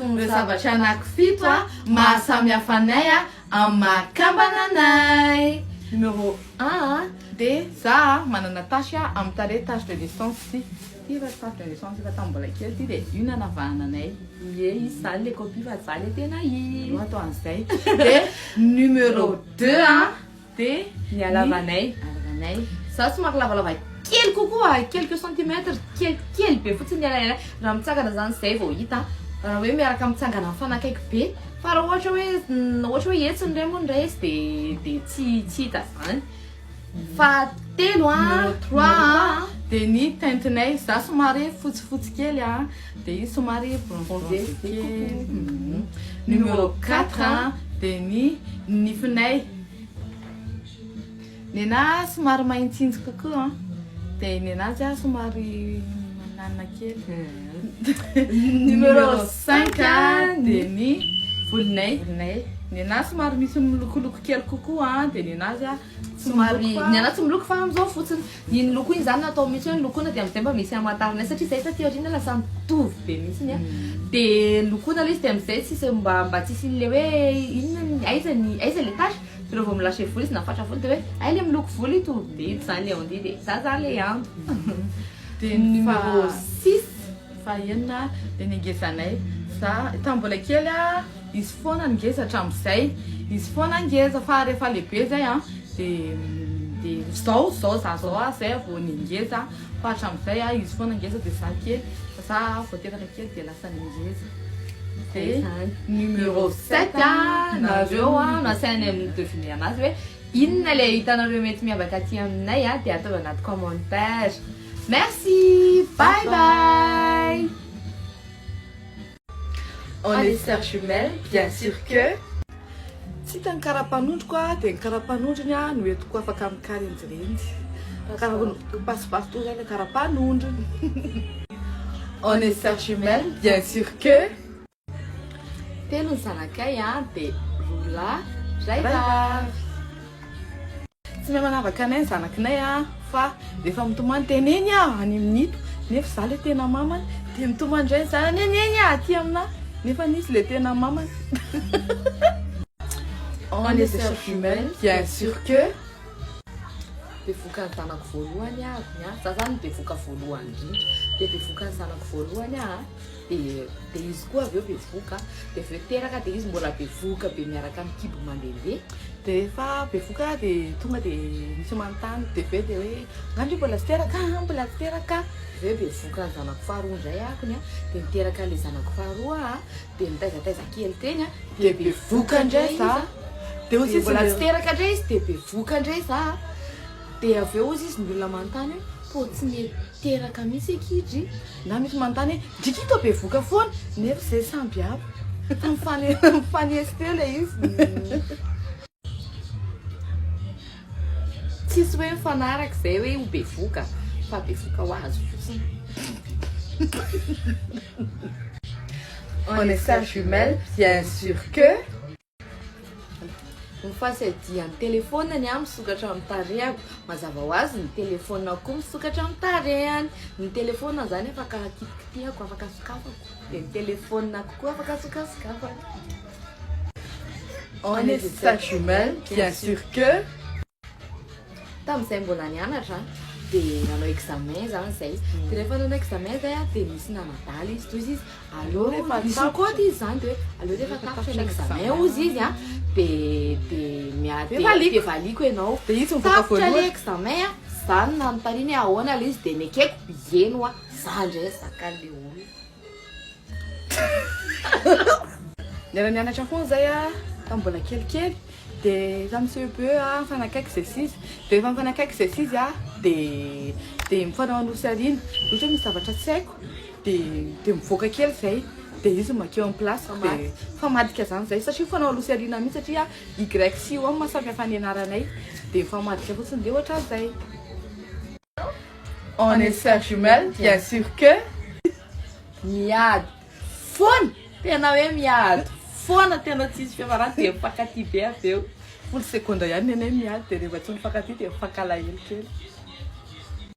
Ireo zavatra anankifito maha samy hafa anay amin'ny maha kambana anay. Numéro un Dia za manana tache amin'ny tarehy tache de naissance ity. Ity efa tache de naissance efa tamin'ny mbola kely ity dia io nanavahana anay. Ie izy zany le copie fa za le tena izy. Aleo atao an'izay. Dia numéro deux dia ny halavanay. Halavanay. Za somary lavalava kely kokoa, quelques centimètres, kelikely be fotsiny ny halavanay. Raha mitsangana zany zay vao hita. Raha hoe miaraka mitsangana mifanakaiky be. Fa raha ohatra hoe ohatra hoe etsy ny iray moa ny iray etsy dia dia tsy tsy hita zany. Fahatelo an. Numéro trois an, dia ny teinte-nay, za somary fotsifotsy kely an, dia izy somary bronzé kely. Numéro quatre an, dia ny nifinay. Nenà somary mahintsintsy kokoa an, dia nenazy an somary mananina kely. Numéro cinq an, dia ny volonay. Volonay. Nenà somary misy milokoloko kely kokoa an, dia nenazy an Somary, ny anah tsy miloko fa amizao fotsiny. Iny loko iny zany natao mihitsy hoe nolokoina dia amizay mba misy hamantarana satria zay taty aoriana lasa mitovy be mihitsiny an. Dia lokoina ilay izy dia amizay tsisy mba mba tsisy an'ilay hoe inona ny aiza ny aiza ilay tache dia rehefa vao mi-lâcher volo izy na mifatra volo dia hoe hay ilay miloko volo ito dia ito zany ilay Andy dia za zany ilay Ando. Dia ny Numéro six. Fahenina dia ny ngezanay. Za tamin'ny mbola kely a, izy foana ny ngeza hatramin'izay. Izy foana ngeza fa rehefa lehibe zay a dia dia zao zao za zao a zay vao ny ngeza fa hatramin'izay a izy foana ngeza dia za kely fa za vao teraka kely dia lasa ny ngeza. Dia numéro sept a, nareo a no asainay mi-deviner anazy hoe inona ilay hitanareo mety miavaka aty aminay a dia ataovy anaty commentaire. Merci bye bye. On est sœurs jumelles bien sûr que. Tsy hita ny karapanondroko a, dia ny karapanondrony a no entiko afaka mikarenjirenjy. Passe-partout zany le karapanondrony. On est sœurs jumelles bien sûr que. Telo ny zanakay a, dia roa lahy, iray vavy. Tsy mahay manavaka anay ny zanakinay a, fa rehefa mitomany dia neny a any amin'ito, nefa za le tena mamany, dia mitomany indray ny zanany hoe neny a aty aminà, nefa izy le tena mamany. On est sœurs jumelles, bien sûr que. Bevoka ny zanako voalohany aho, ny ahy, za zany bevoka voalohany indrindra, dia bevoka ny zanako voalohany aho a. Dia dia izy koa avy eo bevohoka, dia avy eo teraka dia izy mbola bevohoka be miaraka amin'ny kibo mandehandeha. Dia rehefa bevohoka dia tonga dia misy manontany dia avy eo dia hoe nga ndry mbola tsy teraka ah, mbola tsy teraka. Avy eo bevohoka ny zanako faharoa indray akony an, dia niteraka an'ilay zanako faharoa aho an, dia nitaizataiza kely teny an, dia bevohoka indray izy an, dia mbola tsy teraka indray izy dia bevohoka indray za an. Dia avy eo hozy izy ny olona manontany hoe tô tsy mety teraka mihitsy akia dry? Na misy manontany hoe ndry ki tô bevoka foana? Nefa izay samby hafa. Fa mifanesy teo ilay izy. Tsisy hoe mifanaraka izay hoe ho bevoka fa bevoka ho azy fotsiny. On est sœurs jumelles, bien sûr que. Ny fasiadian'ny telephone ny ahy misokatra amin'ny tarehako, mazava ho azy ny telephone koa misokatra amin'ny tarehany, ny telephone zany afaka kitikitihako, afaka sokafako, dia ny telephone koa afaka sokasokafana. On est sœurs jumelles, bien sûr que. Tamin'izay mbola nianatra dia nanao examen zany zay, dia rehefa nanao examen zay dia nisy nanadala izy, toy izy aleo Rehefa nisy tapitra. nikaoty izy zany dia hoe aleo rehefa tapitra ny examen hozy izy an dia dia mia- Dia dia valiako. dia valiako ianao. Dia izy mivoaka Tapitra voalohany. ilay examen an, za no nanontaniany hoe ahoana ilay izy dia nekeko, eny hoa, za indray zakan'ilay olona. Niara-nianatra foana zay a, tamin'ny mbola kelikely, dia tamin'ny CEPE a, nifanakaiky zay sy izy, dia rehefa nifanakaiky zay sy izy a, dia dia mifanao anosy aoriana, ohatra hoe misy zavatra tsy haiko dia dia mivoaka kely zay, dia izy mankeo amin'ny place dia mifamadika zany zay, satria mifanao anosy aoriana mihitsy satria Y sy O maha samy hafa ny anaranay, dia mifamadika fotsiny dia ohatran'izay. On est sœurs jumelles, bien sûr que. Miady foana, tena hoe miady foana, tena tsisy fiafarany dia mifankatia be avy eo. Folo segondra ihany ny anay miady dia rehefa tsy mifankatia dia mifankalahelo kely.